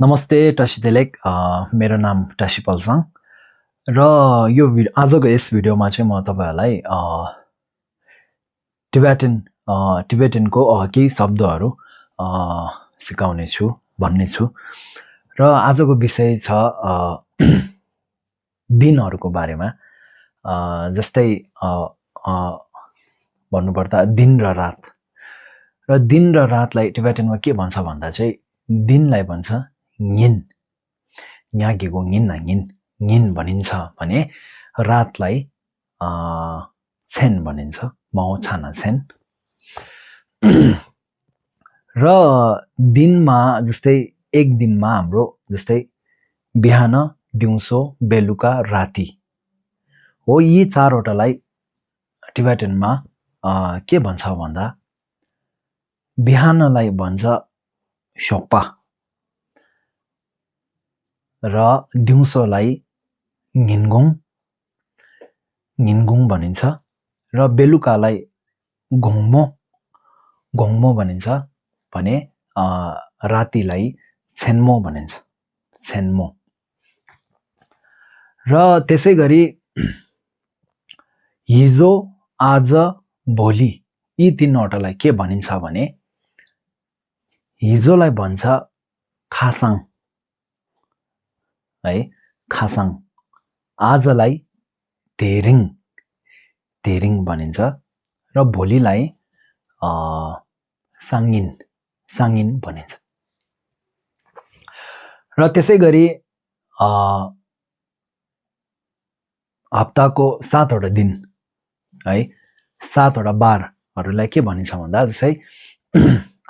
नमस्ते टसी तेलेक मेरो नाम टसी पल्साङ र यो आजको यस भिडियोमा चाहिँ म तपाईहरुलाई टिबेटनको केही शब्दहरू सिकाउने छु भन्ने छु र आजको विषय छ दिनहरुको बारेमा जस्तै भन्नुपर्दा दिन र रात रातलाई टिबेटनमा के भन्छ भन्दा चाहिँ दिनलाई भन्छ ङिन न्यागेको ङिन भनिन्छ भने रातलाई छेन भनिन्छ माओ छाना छेन र दिनमा जस्तै एक दिनमा हाम्रो जस्तै बिहान दिउँसो बेलुका राति हो यी चारवटालाई टिबेटनमा के भन्छ भन्दा बिहानलाई भन्छ शोक्पा र दिउँसोलाई ङिनगुङ भनिन्छ र बेलुकालाई गोङमो भनिन्छ भने रातिलाई छेन्मो भनिन्छ छेन्मो र त्यसैगरी हिजो आज भोलि यी तीनवटालाई के भनिन्छ भने हिजोलाई भन्छ खासाङ है खासाङ आजलाई तेरिङ भनिन्छ र भोलिलाई साङिन भनिन्छ र त्यसैगरी हप्ताको 7 वटा दिन है 7 वटा बारहरुलाई के भनिन्छ भन्दा जस्तै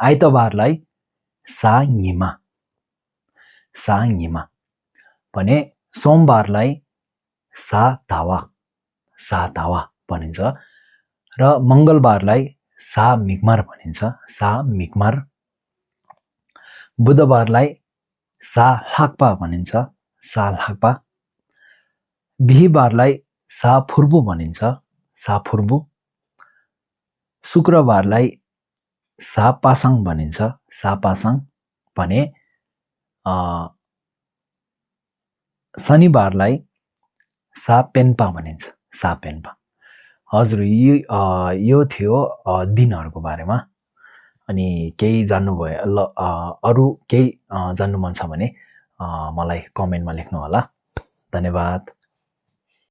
आइतबारलाई साङिमा भने सोमबारलाई सातावा भनिन्छ र मंगलबारलाई मिगमार भनिन्छ मिगमार बुधबारलाई लाक्पा भनिन्छ लाक्पा बिहीबारलाई फुर्बु भनिन्छ फुर्बु शुक्रबारलाई पासाङ भनिन्छ पासाङ भने शनिबारलाई पेन्पा भनिन्छ पेन्पा हजुर यो थियो दिनहरुको बारेमा अनि केही जान्नु भयो अरु केही जान्नु मन छ भने मलाई कमेन्टमा लेख्नु होला धन्यवाद।